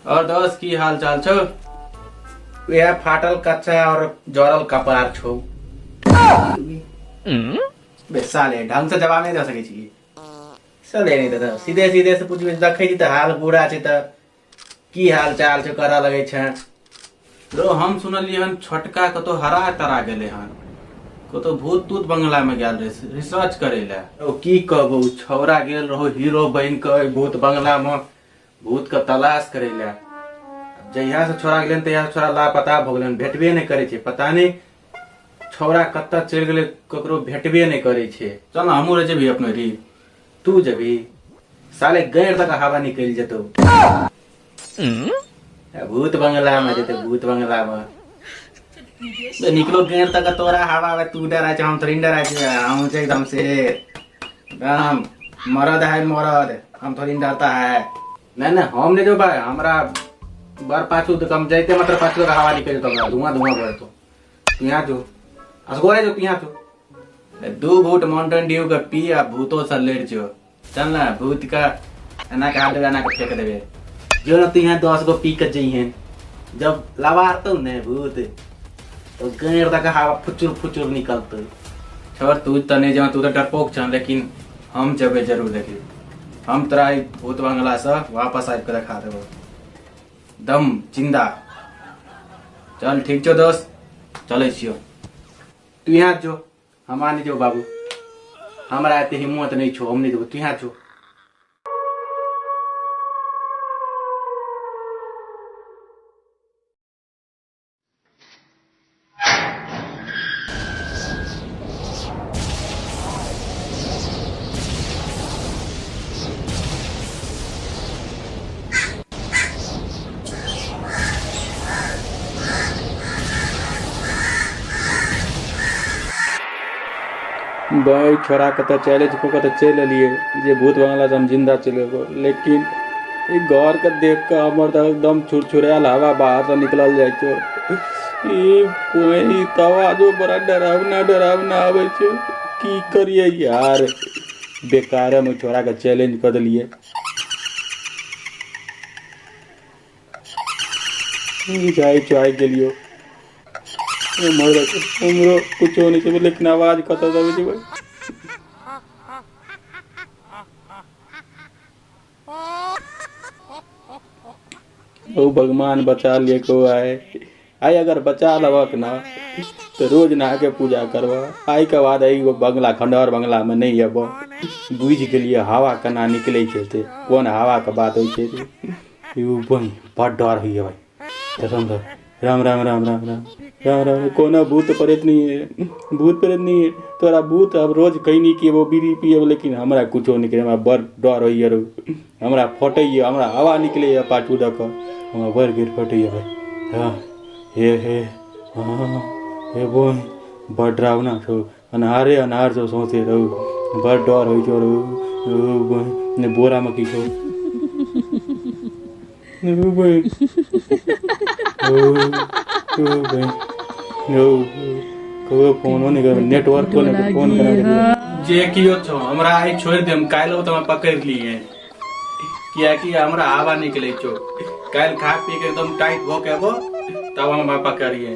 और दोस्त की हाल चाल छौ? वह फाटल कच्चा और जरल कपार छौ। बे साले, ढंग से जवाब नहीं दे सकै छी साले। नहीं देता, सीधे सीधे से पूछबे। देखै छी तऽ हाल बुरा छै तऽ की हाल चाल छौ करऽ लगै छै। रो हम सुनलियै हन छोटका कतौ हरा तरा गेलै हन, कतौ भूत तूत बंगला में गेल रहे रिसर्च करे ले। ओ की कहबो, छौरा गेल रहो हीरो बन के भूत बंगला में भूत के तलाश करे ले। जहिया से छोरा गेलै तहिया से छोरा लापता भऽ गेलै, भेटबे नहि करै छै। पता नहि छौरा कतऽ चलि गेलै, ककरो भेटबे नहि करै छै। चल ने, हमहूँ रह जेबही अपने री। तू जेबही साले, गैर तक हवा निकलि जेतौ। भूत बंगला में जेतै, भूत बंगला में निकलो गैर तक तोरा हवा में। तू डरा छै, हम थोड़ी डरा छियै। हम छै एकदम से एकदम मरद है मरद, हम थोड़ी डरता है। नहीं नहीं, हम नहीं जो भाई, हमरा बार पाछू तो कम जाइते मात्र पाछू तक हवा निकल जेतो, हमरा धुआं धुआं भऽ जेतो। तू यहाँ जो असगरे जो, तू यहाँ जो दू घूट माउंटेन ड्यू के पी आ भूतो से लड़ जो। चल ना, भूत का एना के हाथ देबे, एना के फेंक देबे। जो ना तू यहाँ 10 गो पी के जइहेन, जब लवारतौ ने भूत तो गैर तक हवा फुचुर फुचुर निकलतौ। छोड़, तू तऽ नहीं जेबे, तू तऽ डरपोक छह, लेकिन हम जेबै जरूर। देखी, हम तोरा ई भूत बंगला से वापस आबि के देखा देबो दम जिंदा। चल ठीक छौ दोस्त, चलै छियौ। तू यहाँ जो, हमरा नहीं जो बाबू, हमरा एते हिम्मत नहीं छौ, हम नहीं देबो। तू यहाँ जो। भाई छोरा कतऽ चैलेंज कऽ कऽ तऽ चलि एलियै जे भूत बंगला से हम जिन्दा चलि अयबो, लेकिन ई घरके देख कऽ हमर तऽ एकदम छुरछुरायल हवा बाहरसँ निकलल जाइ छै। ई कोई तऽ आवाजो बड़ा डरावना डरावना आबै छै। की करियै यार, बेकारेमे छोराके चैलेंज कऽ देलियै। जाइ छौ, आइ गेलियौ। हमरो कुछो नहि छै, लेकिन आवाज कतऽ से अबै छै भाई? ओ भगवान बचा लिए को आए। आइ अगर बचा लेबक ना तऽ रोज नहा के पूजा करबह। आइ के बाद एहि बंगला खंडहर बंगला मे नहि अयबह। बुझि गेलियै हवा केना निकलै छै से, कोन हवा के बात होइ छै। यौ बहिन, बड़ डर होइए भाइ कसम से। राम राम राम राम राम राम राम। कोनो भूत प्रेत नहीं है, भूत प्रेत नहीं है। तोरा भूत अब रोज खैनी पियबो, बीड़ी पियबो, लेकिन हमरा कुछो नहीं करे। हमरा बड़ डर होइए रौ, हमरा फटैए, हमरा हवा निकलैए पाछू दऽ कऽ, हमरा बड़ गिर फटैए भाइ। हाँ हे हे हाँ हे बोल, बड़ डरावना छौ, अन्हारे अन्हार छौ सौंसे रौ, बड़ डर होइ छौ रौ। रौ बोरामे की छौ? रौ बहिन, रौ बहिन, रौ ककरो फोनो नहि करबै, नेटवर्को नहि, फोन केना करियै? जे कियो छौ, हमरा आइ छोड़ि देम, काल्हि तऽ हमरा पकड़ि लिए, कियाकि हमरा हवा निकलै छौ। काल्हि खा पी के एकदम टाइट भऽ के अबो, तब हमरा पकड़िए।